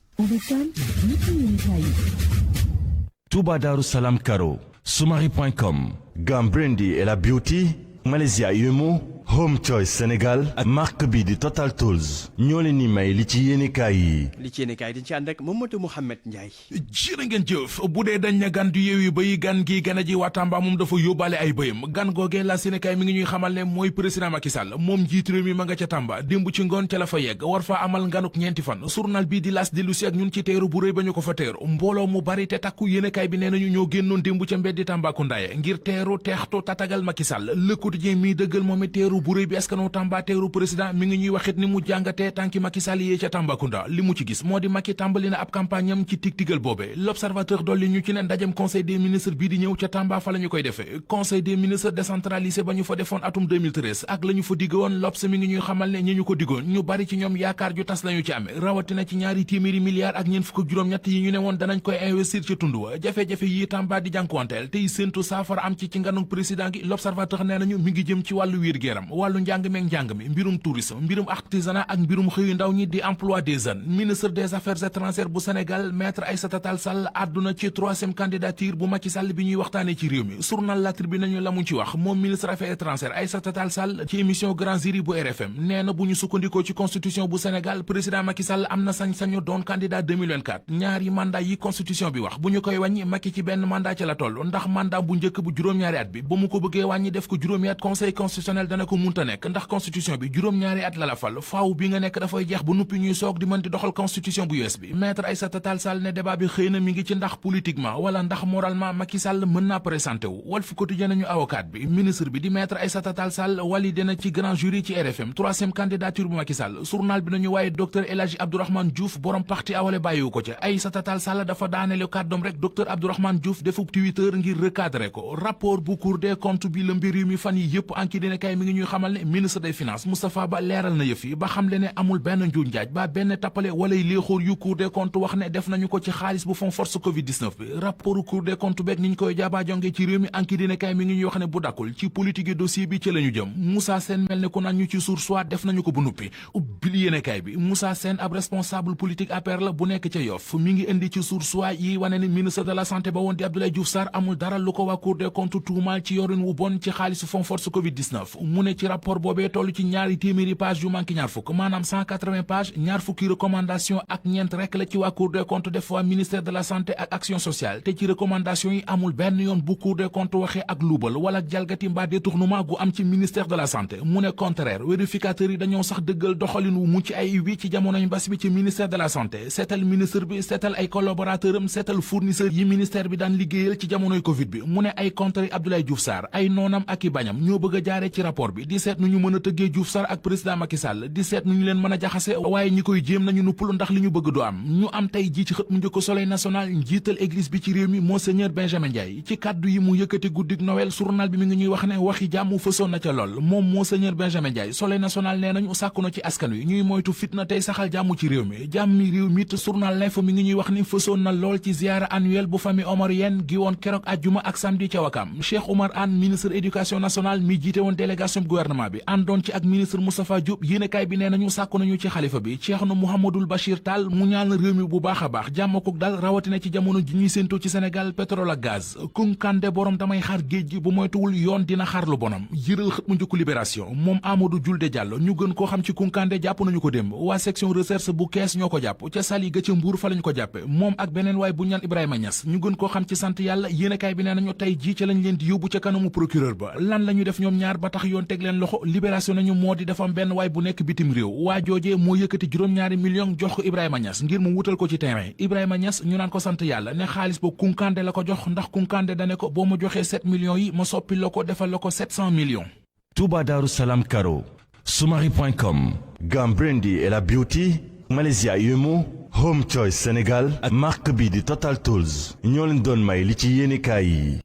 Speaker 11: Touba Darou Salam Karo, Soumari.com, Gambrendi et la Beauty, Malaysia Yumo, Home Choice Sénégal ak marque bi di Total Tools ñoo leen ni may li ci yéenekaay yi.
Speaker 2: li ci yéenekaay dañ ci ànd ak Mamadou Mouhamed Ndiaye.
Speaker 12: jërë ngeen jëf bu dee dañ na gan du yeewi bay gan gi gana ji waa Tamba moom dafa yóbbaale ay bëyam gan googee la Sénégal mi ngi ñuy xamal ne mooy président Macky Sall moom njiit réew mi ma nga ca Tamba démb ci ngoon ca la fa yegg war fa amal nganuk ñeenti fan journal bii di L'As dellu si ak ñun ci teeru bu rëy ba ñu ko fa teeru mbooloo mu bari te takku yéenekaay bi nee nañu ñoo génnoon démb ca mbeddi Tambacounda ngir teeru teextu tatagal Macky Sall Le Quotidien mi dëggal moom teeru bu rëy bi askanu Tamba teeru président mi ngi ñuy waxit ni mu jàngatee tànki Macky Sall yee ca Tambacounda li mu ci gis moo di Macky tàmbali na ab campagne am ci tig-tigal boobe L'Observateur dolli ñu ci ne ndajem conseil des ministres bii di ñëw ca Tamba fa la ñu koy defee conseil des ministres décentralisé ba ñu fa defoon atum 2013 ak la ñu fa digg woon L'Obs mi ngi ñuy xamal ne ñi ñu ko diggoon ñu bari ci ñoom yaakaar ju tas la ñu ci amee rawatina ci ñaari téeméeri milliards ak ñeent fukk ak juróom-ñett yi ñu ne woon danañ koy investir ci tund wa jafe-jafe yi Tamba di jànkuwanteel tey séentu saafara am ci nganuk président gi L'Observateur nee nañu mi ngi jëm ci wàllu wér-gu-yaram wàllu njàng meeg njàng mi mbirum tourisme mbirum artisanat ak mbirum xëyu ndaw ñi di emploi des jeunes ministre des affaires étrangères bu Sénégal maître Aïssata Tall Sall àdduna ci 3e candidature bu Macky Sall bi ñuy waxtaane ci réew mi journal La Tribune nañu la mu ci wax moom ministre affaires étrangères Aïssata Tall Sall ci émission Grand Jury bu RFM nee na bu ñu sukkandikoo ci constitution bu Sénégal président Macky Sall am na sañ-sañu doon candidat 2024 ñaari mandat yi constitution bi wax bu ñu koy wàññi Macky ci benn mandat ci la toll ndax mandat bu njëkk bu juróom-ñaari at bi ba mu ko bëggee wàññi def ko juróomi at conseil constitutionnel dana ko munta nekk ndax constitution bi juróom-ñaari at la fal faaw bi nga nekk dafay jeex bu nuppi ñuy soog di mën di doxal constitution bu yees bi maître Aïssata Tall Sall ne débat bi xëy na mi ngi ci ndax politiquement wala ndax moralement Macky Sall mën naa présenté wu Walf Quotidien nañu avocat bi ministre bi di maître Aïssata Tall Sall validé na ci grand jury ci RFM 3e candidature bu Macky Sall journal bi nañu waaye docteur El Hadji Abdourahmane Diouf borom parti awale bàyyiwu ko ca Aïssata Tall Sall dafa daaneelu kàddoom rek docteur Abdourahmane Diouf defub Twitter ngir recadrer ko rapport bu Cour des comptes bi la mbir mi fan yi yëpp anki dina kay mi ngi ñuy xamal ne ministre des finances Moustapha Ba leeral na yëf yi ba xam le ne amul benn njuuj njaaj ba benn tappale wala léexóor yu Cour des comptes wax ne def nañu ko ci xaalis bu fond force Covid-19 bi rapport Cour des comptes beeg ni ñu koy jaaba jonge ci réew mi anki dina kay mi ngi ñuy wax ne bu dakkul ci politique yi dossier bi ci la ñu jëm Moussa Sène mel ne ku naan ñu ci Source A def nañu ko bu nuppi ubbil yéenekaay bi Moussa Sène ab responsable politique APR la bu nekk ca Yoff mi ngi indi ci Source A yi wane ne ministre de la santé ba woon di Abdoulaye Diouf Sarr amul dara lu ko waa Cour des comptes tuumaal ci yorin wu bon ci xaalisu fond force Covid-19 mu ne ci rapport boobee toll ci ñaari téeméeri page yu manqué ñaar fukk maanaam 180 page ñaar fukki recommandation ak ñeent rek la ci waa Cour des comptes def waa ministère de la santé ak action sociale te ci recommandation yi amul benn yoon bu Cour des comptes waxee ak luubal wala jalgati mbaa détournement gu am ci ministère de la santé mu ne contraire vérificateurs yi dañoo sax dëggal doxalin wu mucc ay wi ci jamonoy mbas bi ci ministère de la santé seetal ministre bi seetal ay collaborateur am seetal fournisseur yi ministère bi daan liggéeyal ci jamonoy Covid bi mu ne ay contre Abdoulaye Diouf Sarr ay noonam ak i bañam ñoo bëgg a jaaree ci rapport bi bi di seet nu ñu mën a tëggee Diouf Sarr ak président Macky Sall di seet nu ñu leen mën a jaxase waaye ñi koy jéem nañu nuppul ndax li ñu bëgg du am ñu am tey ji ci xët mu njëkk Soleil national njiital église bi ci réew mi Monseigneur Benjamin Ndiaye ci kàddu yi mu yëkkati guddik Noël journal bi mi ngi ñuy wax ne waxi jàmm fësoon na ca lool moom Monseigneur Benjamin Ndiaye Soleil national nee nañu sàkku na ci askan wi ñuy moytu fitna tey saxal jàmm ci réew mi jàmmi réew mi it journal L'Info mi ngi ñuy wax ni fësoon na lool ci ziara annuelle bu famille omarienne gi woon keroog àjjuma ak samedi ca Wakam Cheikh Oumar Anne ministre éducation nationale mi jiite woon délégation gouvernement bi àndoon ci ak ministre Moustapha Diop yéenekaay bi nee nañu sàkku nañu ci xalifa bi Cheikhna Mouhamadoul Bachir Tall mu ñaanal réew mi bu baax a baax jàmm ko dal rawatina ci jamono ji ñuy séentoo ci Sénégal pétrole ak gaz Kunkande borom damay xaar géej gi bu moytuwul yoon dina xaar lu bonam yëral xët mu njëkk Libération moom Amadou Julde Diallo ñu gën koo xam ci Kunkande jàpp nañu ko démb waa section recherche bu kees ñoo ko jàpp ca Sali ga ca Mbuur fa lañu ko jàppe moom ak beneen waay bu ñaan Ibrahima Niass ñu gën koo xam ci sant yàlla yéenekaay bi nee nañu tey jii ca lañ leen di yóbbu ca kanamu procureur ba lan la ñu def ñoom ñaar ba tax yoon teg leen loxo Libération nañu moo di dafa am benn waay bu nekk bitim réew waa joojee moo yëkkati juróom-ñaari million jox ko Ibrahima Niass ngir mu wutal ko ci terrain Ibrahima Niass ñu naan ko sant yàlla ne xaalis ba Kunkande la ko jox ndax Kunkande dane ko boo ma joxee 7 millions yi ma soppi la ko defal la ko 700 millions.
Speaker 11: Touba Darou Salam Karo Soumari.com Gambrendi et la Beauty Malaysia Yumu Home Choice Sénégal ak marque bi di Total Tools ñoo leen doon may li ci yéenekaay yi.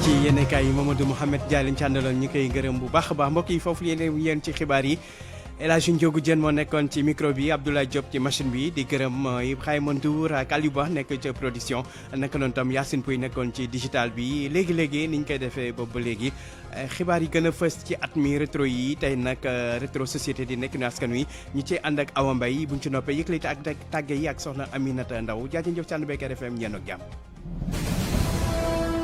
Speaker 2: ci yéenekaay yi Mamadou Mouhamed Diallo ci àndaloon ñu koy gërëm bu baax a baax mbokk yi foofu yéen ci xibaar yi El Hadj Ndiogou Diène moo nekkoon ci micro bi Abdoulaye Diop ci machine bi di gërëm Ibrahima Ndour ak Aliou Ba nekk ci production naka noonu tam Yacine Pouy nekkoon ci digital bi léegi-léegi ni ñu koy defee boobu ba léegi xibaar yi gën a fës ci at mi rétro yi tey nag rétro société di nekk nu askan wi ñu ci ànd ak Awa Mbaye buñ ci noppee yëkkale ak tàgge yi ak soxna Aminata Ndaw jaajëf ci ànd beeg RFM ñeen ak jàmm.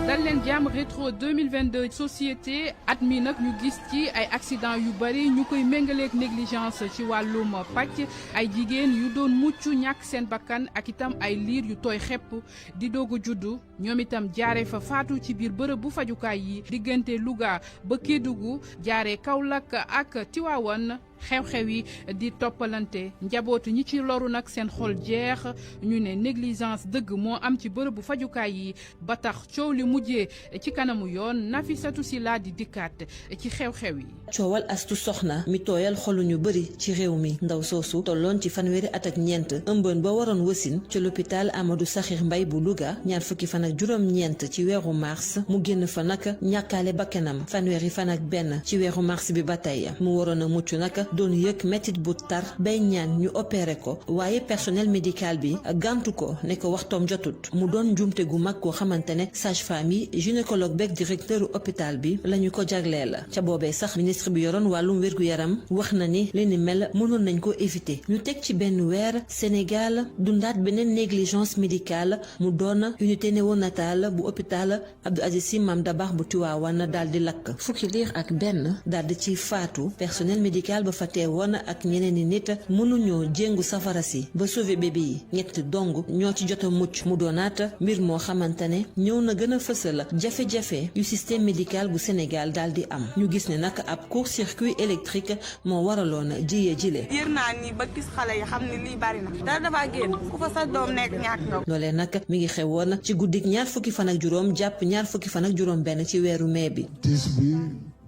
Speaker 6: dal leen jàmm rétro 2022 société at mi nag ñu gis ci ay accident yu bari ñu koy méngaleeg négligence ci wàllum pàcc ay jigéen yu doon mucc ñàkk seen bakkan ak itam ay liir yu tooy xepp di doog a juddu ñoom itam jaaree fa faatu ci biir bërëb bu fajukaay yi diggante Louga ba Kédougou jaaree Kaolack ak Tivaouane xew-xew yi di toppalante njabootu ñi ci loru nag seen xol jeex ñu ne négligence dëgg moo am ci bërëbu fajukaay yi ba tax coow li mujjee ci kanamu yoon Nafissatou Sylla di dikkaat ci xew-xew yi.
Speaker 13: coowal Astu Soxna mi tooyal xolu ñu bëri ci réew mi ndaw soosu tolloon ci fanweeri at ak ñeent ëmbën ba waroon wasin ci l'hôpital Amadou Sakhir Mbaye bu Louga ñaar fukki fan ak juróom-ñeent ci weeru mars mu génn fa nag ñàkkaale bakkanam fanweeri fan ak benn ci weeru mars bi ba tey mu waroon a mucc nag doon yëg métit bu tar bay ñaan ñu opéré ko waaye personnel médical bi gàntu ko ne ko waxtoom jotut mu doon njuumte gu mag koo xamante ne sage-femme yi gynécologue beeg directeur hôpital bi la ñu ko jagleel ca boobee sax ministre bi yoroon wàllum wér-gu-yaram wax na ni li ni mel mënoon nañ ko éviter ñu teg ci benn weer Sénégal dundaat beneen négligence médicale mu doon unité néonatale bu hôpital Abdou Aziz Sy Mame Dabakh bu Tivaouane daal di lakk fukki liir ak benn daal di ci faatu personnel médical ba fa teewoon ak ñeneen i nit mënuñoo jéngu safara si ba sauver bébé yi ñett dong ñoo ci jot a mucc mu doonaat mbir moo xamante ne ñëw na gën a fësal jafe-jafe yu système médical bu Sénégal daal di am ñu gis ne nag ab court-circuit électrique moo waraloon jiyee jile.
Speaker 14: yër naa ni ba gis xale yi xam ne lii bari na dara dafa génn ku fa sa doom nekk ñàkk nga.
Speaker 13: loolee nag mi ngi xewoon ci guddik ñaar fukki fan ak juróom jàpp ñaar fukki fan ak juróom benn ci weeru mai bi.
Speaker 15: tiis bi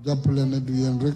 Speaker 15: jàppale na du yéen rek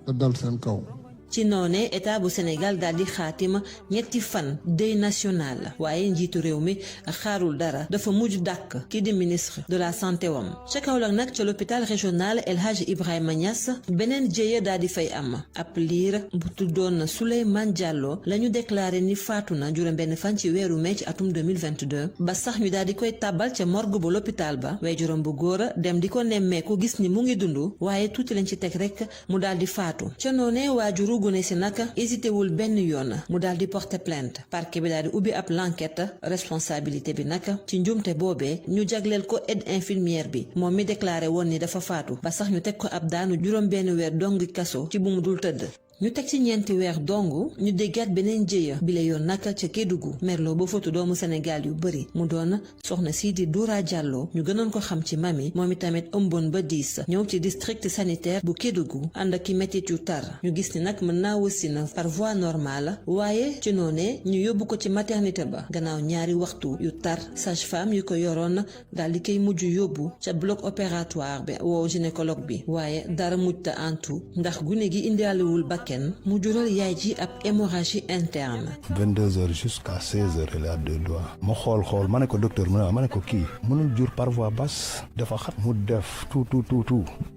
Speaker 15: te dal seen kaw.
Speaker 13: ci noone état bu Sénégal daal di xaatima ñetti fan deuil national waaye njiitu réew mi xaarul dara dafa mujj dàkk kii di ministre de la santé wam ca Kaolack nag ca l'hôpital régional El Hadj Ibrahima Niass beneen jéeya daal di fay am ab liir bu tuddoon Souleymane Diallo la ñu déclaré ni faatu na juróom benn fan ci weeru mai ci atum 2022 ba sax ñu daal di koy tàbbal ca morgue bu l'hôpital ba waajuram bu góor dem di ko nemmeeku gis ni mu ngi dund waaye tuuti lañ ci teg rek mu daal di faatu ca noone waajuru gune si nag hésité wul benn yoon mu daal di porter plainte parquet bi daal di ubbi ab l'enquête responsabilité bi nag ci njuumte boobee ñu jagleel ko aide infirmière bi moom mi déclaré woon ni dafa faatu ba sax ñu teg ko ab daanu juróom benn weer dong kaso ci bu mu dul tëdd ñu teg ci ñeenti weer dong ñu déggaat beneen jéeya bi la yoon naka ca Kédougou merloo ba fotu doomu Sénégal yu bëri mu doon soxna sii di Doura Diallo ñu gënoon ko xam ci mami moom itamit ëmboon ba 10 ñëw ci district sanitaire bu Kédougou ànd ak i métit yu tar ñu gis ni nag mën naa wasin par voie normale waaye ci noonee ñu yóbbu ko ci maternité ba gannaaw ñaari waxtu yu tar sage-femme yu ko yoroon daal di koy mujj yóbbu ca bloc opératoire bi woo gynécologue bi waaye dara mujj antu ndax gune gi indiwaalewul bakken mu jural yaay ji ab hémorragie interne.
Speaker 16: 22h jusqu'à 16h elle a 2 doigts ma xool ma ne ko docteur ma ne ko kii mënul jur par voie basse dafa xat mu def tout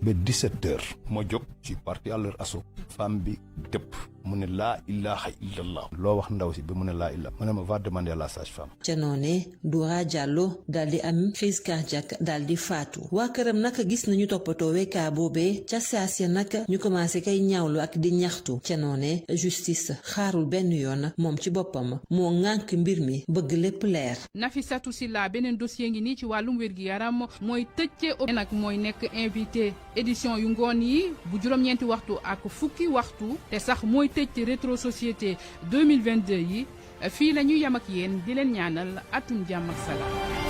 Speaker 16: ba 17h ma jóg ci parti à leur assaut femme bi dëpp mu ne laa ilaha illallah loo wax ndaw si ba mu ne laa ilaha mu ne ma va demander à la sage-femme.
Speaker 13: ca noonee Doura Diallo daal di am crise cardiaque daal di faatu waa këram nag gis nañu toppatoo wekkaa boobee ca saas ya nag ñu commencé kay ñaawlu ak di ñaxtu ca noonee justice xaarul benn yoon moom ci boppam moo ŋànk mbir mi bëgg lépp leer.
Speaker 6: Nafissatou Sylla beneen dossier ngi nii ci wàllum wér-gi-yaram mooy tëjce nag mooy nekk invité édition yu ngoon yi bu juróom-ñeenti waxtu ak fukki waxtu te sax mooy tëj rétro société 2022 yi fii la ñu yam ak yéen di leen ñaanal atum jàmm ak salaam.